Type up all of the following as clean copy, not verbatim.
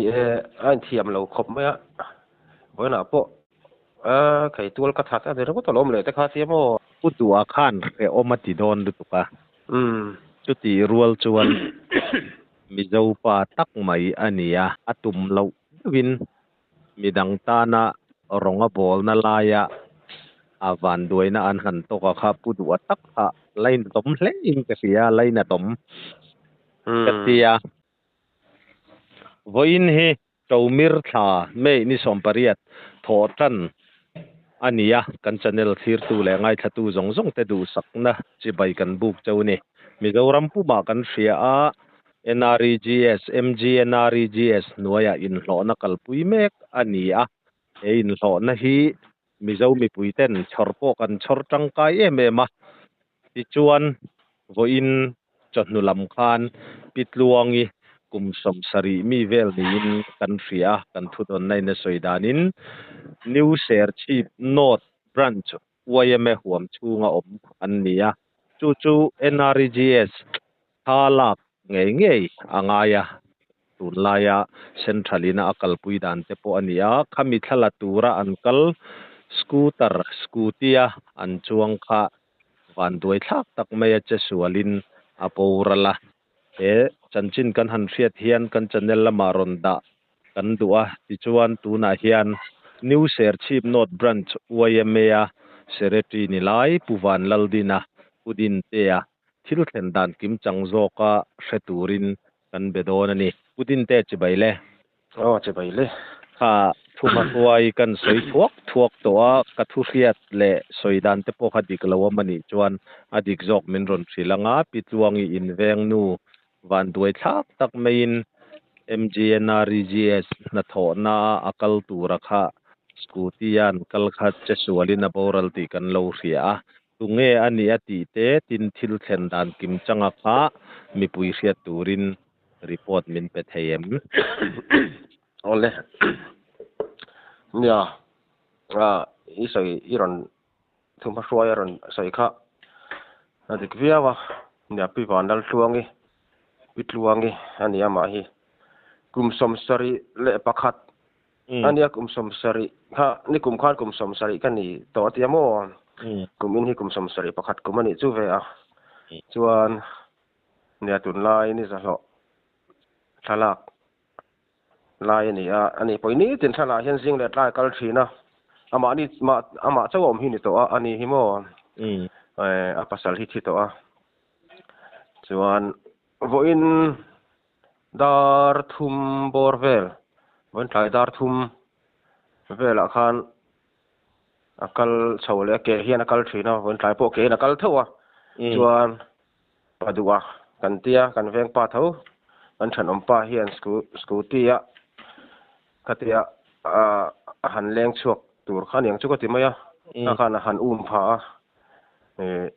e a inthiam lo khawp mai a vawiinah pawh a khei tual ka that a ni ringawt alawm leh te kha tia maw. Pu Duha khan hrehawm a ti dawn lutuk a. Umm. Chutih rual chuan Mizo pa tak mai a ni a, a tum loh deuhin midang tana rawng a bawlna laia a vanduaina an han tawk a kha Pu Duha tak kha lainatawm hlein ka hria, lainatawm ka ti a. Vawiin hi Ṭomir thla May ni 18 thawh ṭan a ni a, kan channel thlirtu leh ngaithlatu zawng zawng te duhsakna chibai kan buk cheu ni. Mizoram pumah kan hria a, NREGS, MGNREGS hnuaiah inhlawhna kalpui mek a ni a, he inhlawhna hi Mizo mipui ten chhawr pawh kan chhawr tangkai em em a, tichuan vawiin chawhnu lam khan Pi Tluangi kum 70 mi vel niin kan hria a, kan thudawnna in a sawi danin New Serchhip North Branch yma huam chhunga awm an ni a, chu chu NREGS Thla lak ngei ngei a ngai a, tunlaia Central ina a kalpui dan te pawh a ni a, khami thla la tura an kal scooter, scooty-a an chuang kha vanduai thlak tak maia che sualin a boral a. He chanchin kan han hriat hian kan channel lamah rawn dah kan duh a, tichuan tunah hian New Serchhip North Branch YMA-a Secretary ni lai Pu Vanlaldina, Pu Dintea Thil thlen dan kim chang zawka hre turin kan be dawn a ni. Pu Dinte chibai le. Aw chibai le. Kha thuma hruai kan sawi thuak thuak tawh a, ka thu hriat leh sawi dan te pawh kha dik lo awm a nih chuan a dik zawk min rawn hrilh ang a, Pi Tluangi inveng nu vanduai thlak tak maiin MGNREGS hnathawhna a kal tura kha scooty a an kal kha che sualin a boral tih kan lo hria a, Tunge a nih a tih te tin thil thlen dan kim changa kha mipui hriat turin report min pe thei em? Awle. Nia, i sawi i rawn thumhma hruai a rawn sawi kha a dik viau a, nia Pi Vanlaltluangi, Pi Tluangi a ni amah hi kum 71 A nia kum 70 kha ni kum khan kum 70 ka ni tawh a tia maw? Kum in hi kum 71 kum a nih chu ve a. Chuan nia tunlai ni zahlawh thlalak lai a ni a, a ni pawh nitin thlalak hian zing leh tlai a kal thin a, amah ni amah chauh a awm hi ni tawh a, a ni hi maw? A pasal hi thi tawh a. Chuan vawiin Dar thum bawr vel, vawiin tlai dar thum velah khan a kal chho leh a, ke hian a kal thin a, vawiin tlai pawh kein a kal tho a, chuan pa duh a kan tia kan veng pa tho kan thenawm pa hian scooty a khatia a han leng chhuak tur kha aniang chu ka ti mai a, kha khan a han um pha a, ih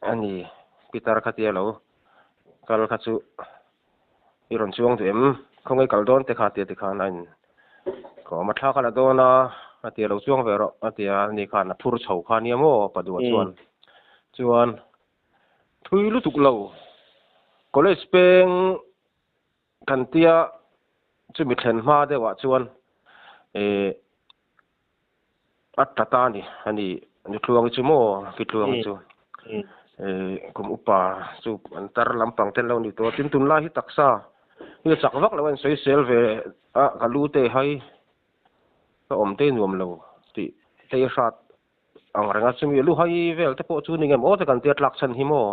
A ni, Peter khatia lo kal kha chu i rawn chuang duh em? Khawngaih kal dawn te kha tia tikhan a in kawm a thla kha la dawn a, a tia lo chuang ve rawh a tia ani khan a phur chho kha nia maw Padua chuan. Chuan thui lutuk lo college peng kan tia chumi thlen hma deuhah chuan ih A tla ta a ni, a ni Nutluangi chu maw Kitluangi chu kum upa chu an tar lampang te an lo ni tawh a, tin tunlai hi taksa hi a chak vak lo a insawisel ve a, ka lu te hai ka awm te nuam lo tih te i hrat ang reng a, chumi lu hai vel te pawh chu ni ngem aw te kan tia tlak chhan hi maw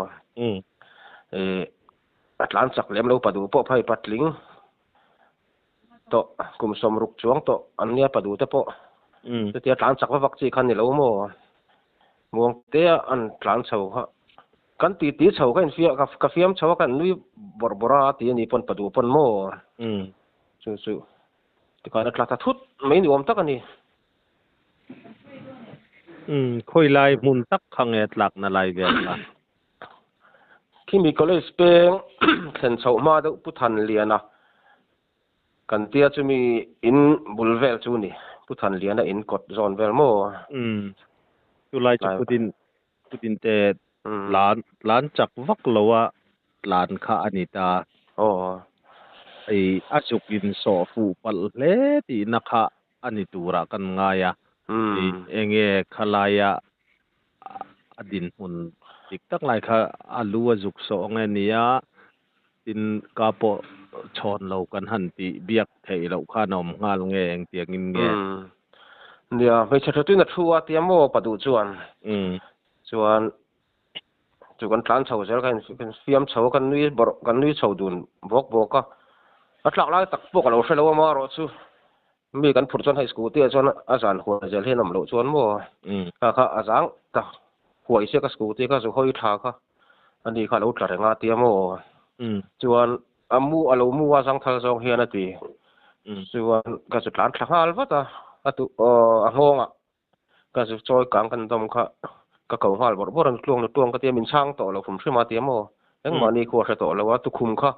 a tlan chak lem lo pa duh pawh phei patling. Tawh, kum 60 chuang tawh an nia pa duhte pawh. Chutia tlan chak va vak chi kha ni lo maw? Muang tea an tlan chho kha. Kan ti ti chho ka infiah ka fiam chho a kan nui bawrh bawrh a ti a ni pawn pa duh pawn maw? Chu chu tikhan a tla ta thut mai ni awm tak a ni. Khawi lai hmun tak kha nge tlakna lai vel kha? Khimi College peng thlen chhoh hma deuh Pu Thanliana kan tia chumi in bul vel chu ni. Pu Thanliana in kawt zawn vel maw? Umm. Chulai chu Putin Putin te tlan tlan chak vak lo a tlan kha a ni ta. Aw. Ei a zuk in sawh fuh palh hle tihna kha a ni turah kan ngai a. Ei enge khalaia a dinhmun dik tak lai kha a lu a zuk sawh nge nia tin ka pawh chhawn lo kan han tih biak theih loh khan a awm nghal nge engtiangin nge. Nia hmeichhe thatuin a thu a tia maw pa duh chuan. Chuan chu kan tlan chho zel kha in fiam chho a kan nui bawrh kan nui chho dun bawk bawk a. A tlak lai tak pawh ka lo hre lo a marawh chu mi kan phurh chuan hei scooty ah chuan a zan huai zel hian awm loh chuan maw kha kha a zang ta huai sia ka scooty kha zu hawi tha kha ani kha a lo tla reng a tia maw chuan a mu a lo mu a zangthal zawng hian a ti chuan ka zu tlan thla nghal vat a a tu a nghawngah Ka zu chawi kang kan dawm kha ka ko nghal bawrh bawrh a, tluang nu tluang ka tia min chhang tawh lo hrim hrim a tia maw? Engmahni khu a hre tawh lo a, tukhum kha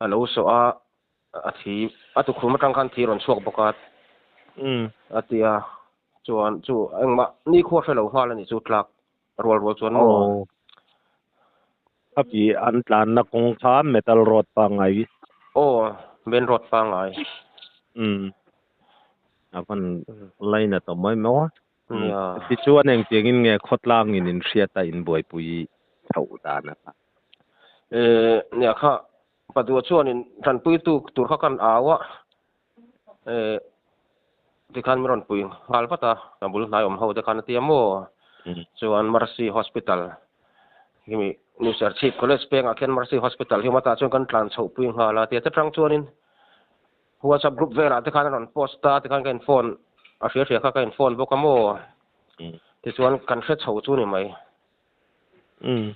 a lo sawh a, a thi a tukhum atang khan thi rawn chhuak bawk a a tia chuan chu engmah ni khu a hre lo nghal a ni chu tlak rual rual chuan maw? Aw. Khapi an tlanna kawng kha metal road pangngai. Aw, main road pangngai. Umm. A van lain a tawm mai maw a. Tichuan engtiangin nge khawtlangin in hriat a in buaipui chhoh dan a kha? Eh, nia kha Padua chuanin tanpuitu tur kha kan au a, eh, tikhan min rawn pui nghal vat a, ka bul hnai awm ho te khan a ti a maw? Chuan Mercy Hospital hemi New Serchhip College pengah khian Mercy Hospital hi awm a, tah chuan kan tlan chhoh pui nghal a, tia te tang chuanin WhatsApp group velah te khan a rawn post a, tikhan ka in phone a hria hria kha ka in phone bawk a maw? Tichuan kan hre chho chu ni mai. Umm.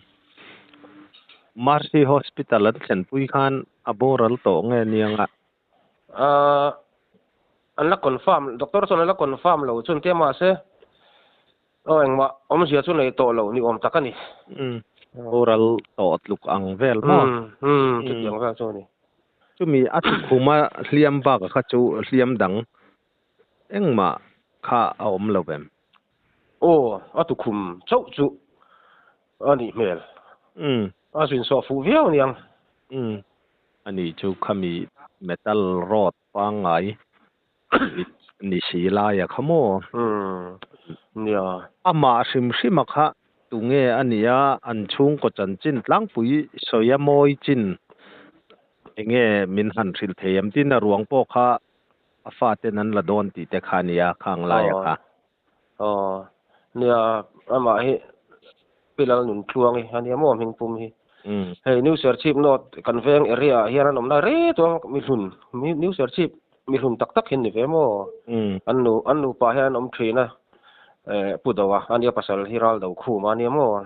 Mercy Hospital an thlenpui khan a boral tawh nge niang a? Ahh an la confirm, doctor chuan an la confirm lo chu an tia mahse aw engmah awmzia chu nei tawh lo ni awm tak a ni. Umm. Boral tawh tluk ang vel maw? Umm umm chutiang vel chu a ni. Chumi a tukhuma hliam bak kha chu hliam dang engmah kha a awm lo em? Aw, a tukhum chauh chu a nih hmel. Umm. A zin sawh fuh viau aniang. Umm. Ani chu khami metal rod pangngai ni si laia kha maw? Umm. Nia. Amah hrim hrima kha tunge a nia an chhungkaw chanchin tlangpui sawi a mawi chin enge min han hrilh thei em? Tin a ruang pawh kha a faten an la dawn tih te kha a nia khang laia kha. Aw. Nia amah hi Pi Lalnuntluangi a nia maw hmingpum hi. Hei New Serchhip North kan veng area ah hian an awm lai rei chuan mihlun New Serchhip mihlun tak tak hi an ni ve maw? An nu an nupa hian an awm thin a eh Pu Doa a nia pasal hi ral do khum a nia maw?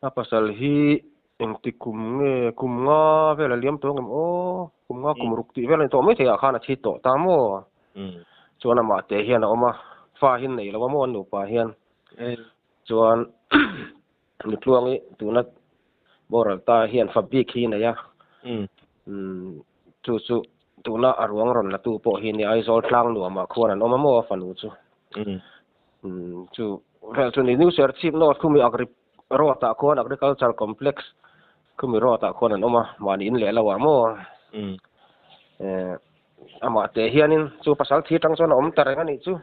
A pasal hi engti kum nge kum nga vel a liam tawh ang em aw kum nga kum ruk tih vel a ni tawh maithei ah khan a thi tawh ta maw? Chuan amah te hian a awm a fa hi an nei lo a maw an nupa hian chuan Nutluangi tuna boral ta hian fa bik hi nei a, chu chu tuna a ruang rawn la tu pawh hi ni Aizawl tlang nuamah khuan an awm a maw a fanu chu. Chu vel chu ni New Serchhip North khumi Agri road ah khuan Agriculture Complex khumi road ah khuan an awm a, mahni in leh lo ah maw. Amah teh hianin chu pasal thi atang chuan a awm ta reng a nih chu.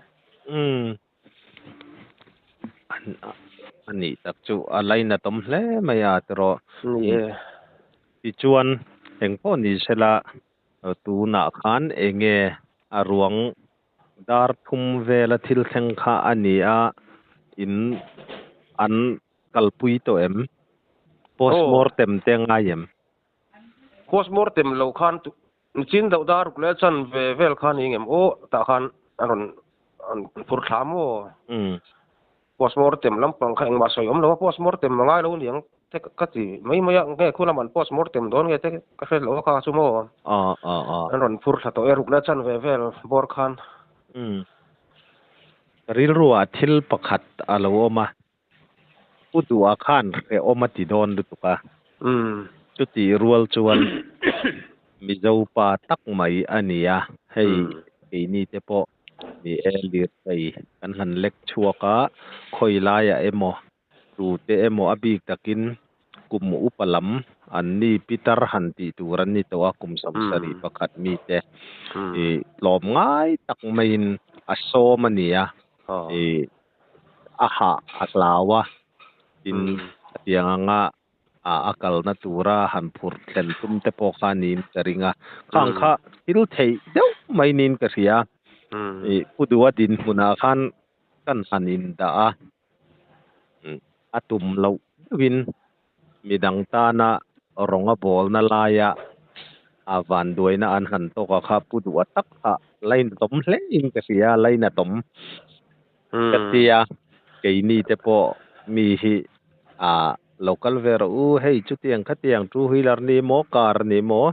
A nih tak chu a lainatawm hle mai a tiraw. Ni e. Tichuan engpawh ni sela tunah khan enge a ruang dar thum vela thil thleng kha a ni a, in an kalpui tawh em? Postmortem te ngai em? Postmortem lo khan Nichin deuh dar ruk leh chan ve vel kha ni ngem aw tah khan a rawn an phur thla maw? Postmortem lampang kha engmah sawi awm lo a, postmortem a ngai lo niang te ka ti mai mai a, nge khu lam an postmortem dawn nge te ka hre lo a kha chu maw? An rawn phur thla tawh e ruk leh chan ve vel bawr khan. Rilruah thil pakhat a lo awm a, Pu Duha khan hrehawm a ti dawn lutuk a. Chutih rual chuan Mizo pa tak mai a ni a, hei keini te pawh ni e lirthei kan han lek chhuak a, khawi laiah emaw tute emaw a bik takin. Kum upa lam an ni pitar han tih tur an ni tawh a, kum 71 mite i tlawm ngai tak maiin a sawm a ni a, i a hah a hlau a, tin khatiang anga a kalna tura han phur thlen tum te pawh kha niin ka ring a, khang kha thil theih deuh mai niin ka hria, i Pu Duha dinhmunah khan kan han indah a. A tum loh deuhin midang tana rawng a bawlna laia a vanduaina an han tawk a kha pu duh a tak kha lainatawm hle in ka hria, lainatawm ka tia keini te pawh mi hi a lo kal ve rawh u, hei chutiang khatiang two wheeler ni maw car ni maw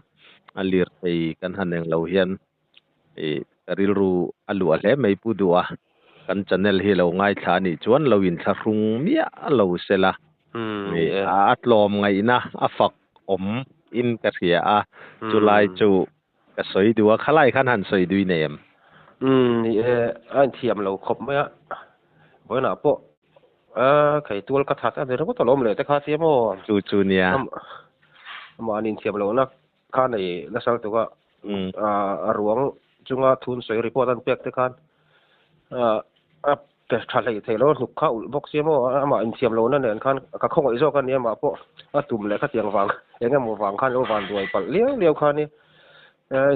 a lirthei kan han englo hian Ih ka rilru a luah hle mai Pu Duha, kan channel hi lo ngaithla a nih chuan lo inthlahrung miah lo sela, ih a tlawm ngaihna a fak awm in ka hria a, chulai chu ka sawi duh a, khalai khan han sawi dui nei em? Umm ni e, a inthiam lo khawp mai a, vawiinah pawh a khei tual ka that a ni ringawt alawm leh te kha tia maw? Chu chu nia. Amah an inthiam lohna kha nei nasa lutuk a, a ruang chunga thun sawi report an pek te khan a pe tha hlei thei lo a hnuk kha ulh bawk sia maw amah inthiam lohna nen khan ka khawngaih zawk a ni amah pawh a tum leh khatiang vang eng emaw vang khan lo van duai palh liau liau khan i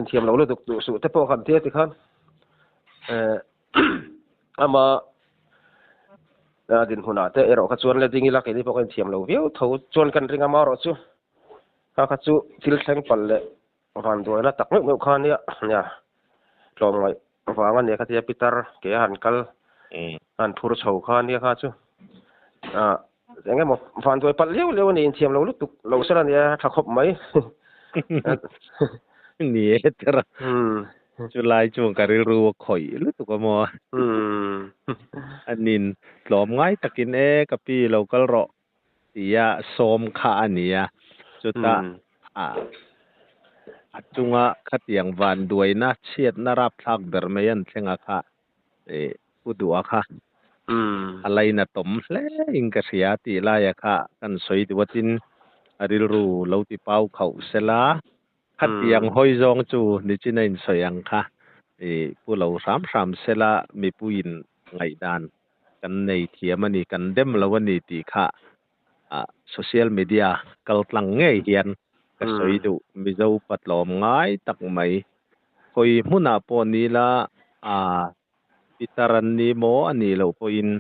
inthiam lo lutuk duh suh te pawh kan tia tikhan ama dinhmunah te erawh kha chuan la ding ila keini pawh ka inthiam lo viau tho chuan kan ring ama erawh chu Kha kha chu thil thleng palh leh vanduaina tak meuh meuh kha nia, nia tlawmngaih vang a nia khatia pitar ke a han kal a han phur chho kha nia kha chu ah eng emaw vanduai palh liau liau a ni inthiam lo lutuk lo sela nia tha khawp mai. Ni e tera chulai chuan ka rilru a khawih lutuk a maw a nin tlawmngai takin e ka pi lo kal rawh. Tia sawm kha a ni a, chutah a chunga khatiang vanduaina chhiatna rapthlak ber mai an thleng a kha Pu Duha kha a lainatawm hle in ka hria tih laia kha kan sawi duh a, tin a rilru lo ti pau khauh sela khatiang hawi zawng chu nichina insawi ang kha pu lo hram hram sela mipuiin ngaihdan kan nei thiam a ni, kan dem lo a ni tih kha social media kal tlang ngei hian ka sawi duh. Mizo patlawm ngai tak mai, khawi hmunah pawh ni la pitar an ni maw a nih loh pawhin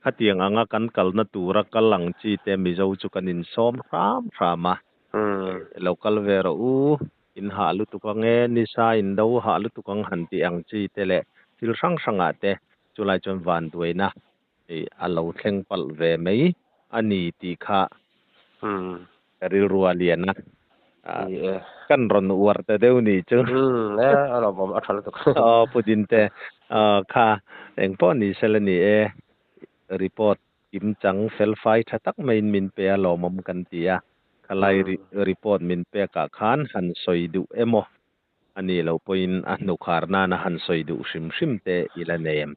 khatiang anga kan kalna tura kal ang chi te Mizo chu kan insawm hram hram a, lo kal ve rawh u, in hah lutuk ang e, nisa in do hah lutuk ang han tih ang chi te leh thil hrang hrangah te Chulai chuan vanduaina a lo thleng palh ve mai a ni tih kha ka rilru a lian a, kan rawn uar ta deuh nih chu. E, a lawmawm a tha lutuk. Aw, Pu Dinte, kha engpawh ni sela ni e, report kimchang felfai tha tak maiin min pe a lawmawm kan ti a, khalai report min pekah khan han sawi duh emaw A nih loh pawhin a hnukhar nana han sawi duh hrim hrim te i la nei em?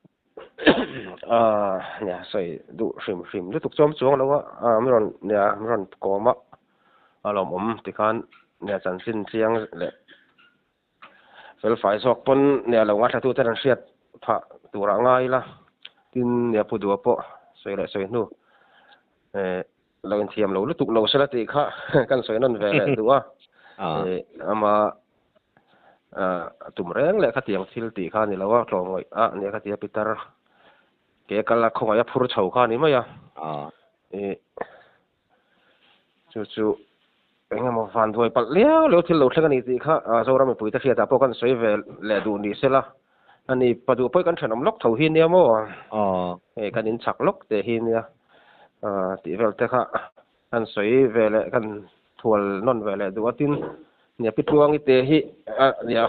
Aaa, nia, sawi duh hrim hrim lutuk chuam chuang lo a, min rawn, nia, min rawn kawm a, a lawmawm tikhan, nia, chanchin chiang leh felfai zawk pawn, nia, lo ngaithla tute an hriat phah turah ngai ila, tin, nia, Pu Dua pawh sawi leh sawi hnu, eh, Lo inthiam lo lutuk lo sela tih kha kan sawi nawn ve leh duh a. Ama tum reng leh khatiang thil tih kha a ni lo a, tlawmngawih a nia khatia pitar ke kal a khawngaih a phur chho kha a ni mai a. Chu chu eng emaw vanduai palh liau liau thil lo thleng a ni tih kha Zoram mipuite hriatah pawh kan sawi ve leh duh ni sela. A ni, pa duh pawh kan thenawm lawk tho hi nia maw? Hei kan inchak lawk teh hi nia tih vel te kha kan sawi ve leh kan thual nawn ve leh duh a tin nia Pi Tluangi te hi nia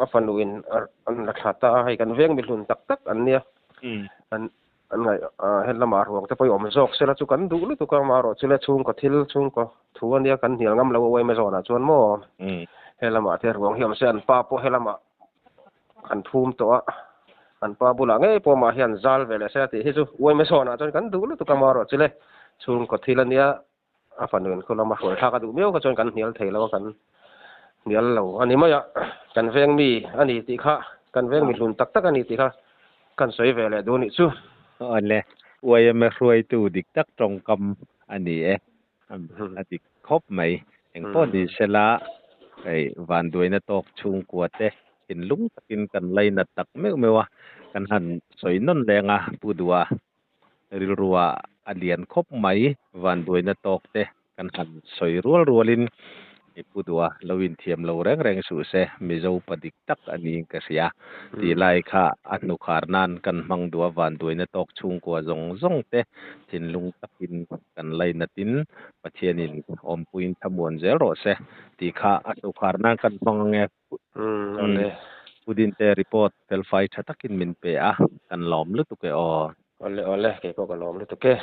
a fanu in an la thla ta a, hei kan veng mihlun tak tak an nia an an ngaih he lamah ruang te pawh i awm zawk sela chu kan duh lutuk a, amaherawh chu le chhungkaw thil chhungkaw thu a nia kan hnial ngam lo a uaime zawnah chuan maw he lamah te ruang hi awm se an pa pawh he lamah An phum tawh a, an pa bulah ngei pawh mah hian zal ve leh se a tih hi chu uaime sawnah chuan kan duh lutuk a marawh chu le, chhungkaw thil a nia, a fanu in khulama hruai thlak a duh miau kha chuan kan hnial thei lo a, kan hnial lo a ni mai a, kan veng mi a ni tih kha, kan veng mi hlun tak tak a ni tih kha kan sawi ve leh duh a nih chu. Awle, YMA hruaitu dik tak tawngkam a ni e, a dik khawp mai. Engpawh ni sela, hei vanduaina tawk chhungkua te thinlung takin kan lainat tak meuh meuh a, kan han sawi nawn leng a, Pu Dua rilrua a lian khawp mai vanduaina tawk te kan han sawi rual rualin i pu duh a, lo inthiam lo reng reng suh se, Mizo pa dik tak a niin ka hria tih lai kha a hnukhar nan kan hmang duh a, vanduaina tawk chhungkua zawng zawng te thinlung takin kan lainatin Pathianin awmpuiin thlamuan zel rawh se tih kha a hnukhar nan kan hmang ange. Pudin te report felfai tha takin min pe a, kan lawm lutuk e aw. Awle awle, kei pawh ka lawm lutuk e.